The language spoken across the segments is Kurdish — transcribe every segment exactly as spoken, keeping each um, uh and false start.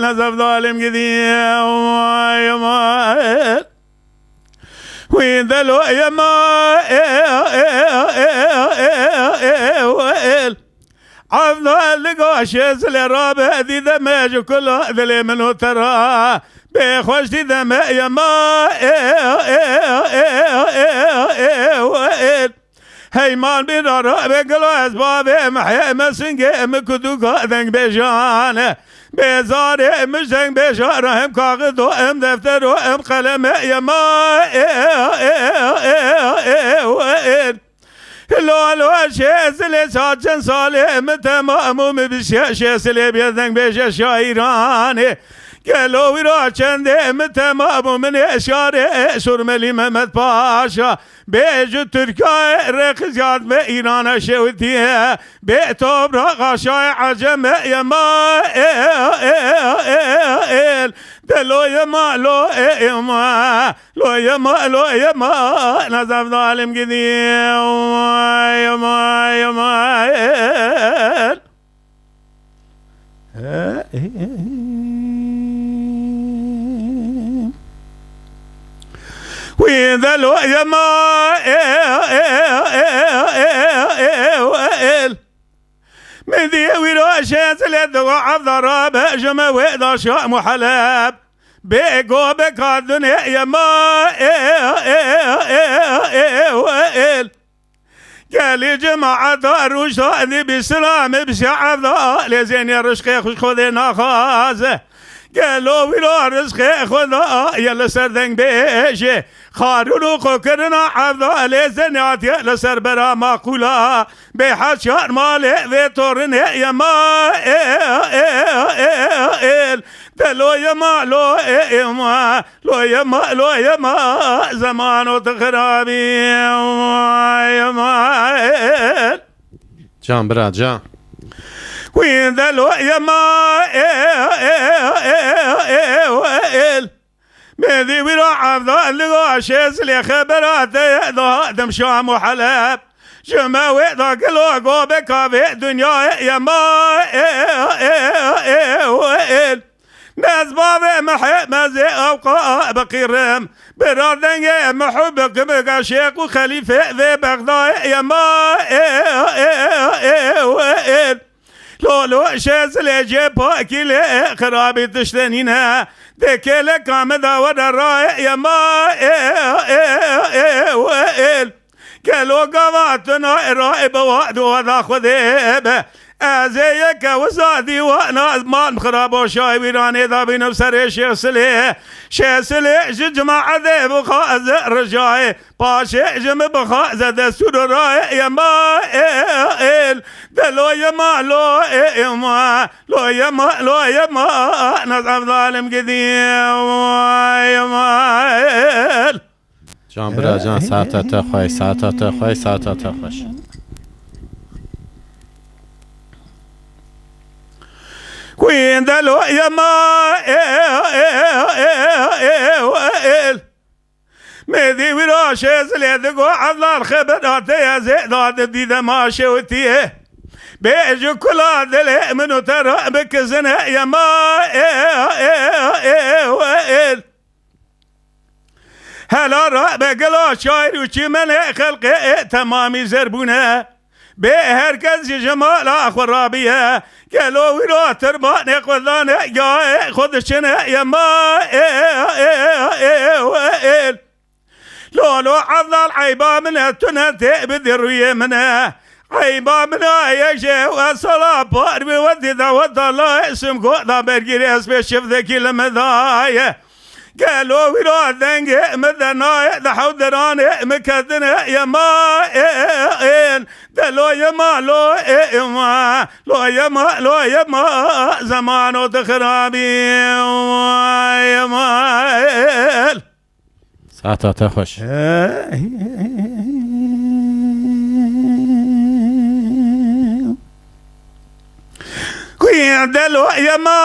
Nezef dalim gidî. Vay, vay. Wî delo yema. Evdal li gaşê zilê rabe dîde me ji kula dilê min û te ra. Bê xweş dîde me yema. Heyman bîra rabe gilo ez bavê me hê me singê me kuduka deng bêjane. Bê zarê me deng bêjara hem kaxido hem deftero hem qeleme yema. Lo lo şê zilê saçen salê mi temam û mi bişe şê zilê bê deng bêje şairanê. Gelo wîra çendê mi temam û min ê şarê Surmelî Mehmet Paşa. Bê ji Tirkiyê rêxiz yad me Îrana şewitiye. Bê toprak aşağı Ecem yema. De lo yema, lo yema. Lo yema, lo yema. Nezef dalim gidî. Yema, yema. Wî de lo yema. Min dî wî ro şêzilê digo evda rabe ji me wê da Şam û Heleb. Bê go be kadunê yema. Gelî cemaeta rûşa dî bi silamê bi şe'evda lê zênê rişqê xwe ji Xwedê naxwaze. Gelo wî ra rizqê Xweda ye li ser deng bêjê. Xarûn û xwekirina evda lê zênê hatiye li ser bera maqûla. Bê heçar malê vê torinê yema. De lo yema, lo yema. Lo yema, lo yema, zemano tu xirabî, yema. Can bira, can. Wî de lo yema. Mêdî wî ra evda liga şêz lê xebera te ye da dim Şam û Heleb. Ji me wê da gilo go be kavê dinyayê yema. Nez bavê mihê mezê ewqa biqîrim. Bira dengê mihû bikim ga şêx û xelîfê vê Bexdayê yema. Lo lo şêzilê cê pakî lê xirabî tiştê nîne. Dê kêleka min da were rayê yema. Gelo gava tu nayê rayê bi wa di weda Xwedê be. Ez ê yeke wisa dîwana man xirabo şayê wîranê da bînim serê şêsilê. Şêsilê ji cemaetê bixwaze rijayê. Paşê ji min bixwaze destûr û rayê yema. De lo yema, lo yema, lo yema, lo yema. Naz evdalim gidî. Yema. Can bira can, saeta te xweş, saeta te xweş, saeta te xweş. Wî de lo yema. Mêdî wî ra şêzilê digo Edlan xebera te ye zê da di dîde ma şewitiye. Bê ji kula dilê min û te ra bikizine yema. Hela ra be gila şair û çîmenê xelqê temamî zer bûne. Bê her kes jî ji mala xwe rabiye. Gelo wî ra tirbanê xwe dane gayê xwe diçine yema. Lo lo Edlan eyba min e, tu ne tê bidî rûyê min e. Eyba min e, yek jê we sala par bi we dî da we da la esim go da bergîrê ez pê şivdekî li min daye. Gelo wî ra dengê min de nayê, di hewdiranê min ketine yema. De lo yema, lo yema, lo yema, lo yema, zemano tu xirabî. Yema. Saeta te xweş. Kuye delo yema.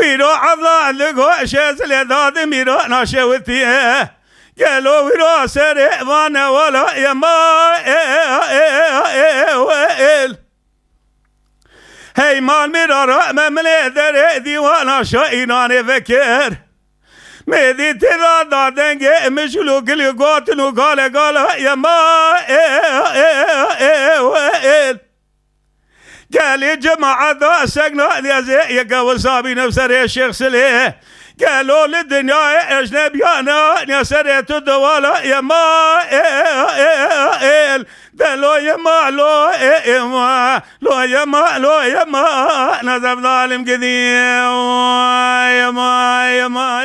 Pîro Evla li goşê zilê dadimîro naşewitiye. Gelo wîro serê vane wala yema êl. Hey mal mîra ra me milê derê dîwana şa înanê vekir. Mêdî tira da dengê mijil û gilî gotin û gale gala yema êl. Gelî cemaeta sekna diyezê yeke wisa bînim serê Şêx Silê. Gelo li dinyayê ecnebiyana niye serê tu dewala yema êl. Delo yema lo yema lo yema lo yema. Nazef zalim gidiye. Yema yema.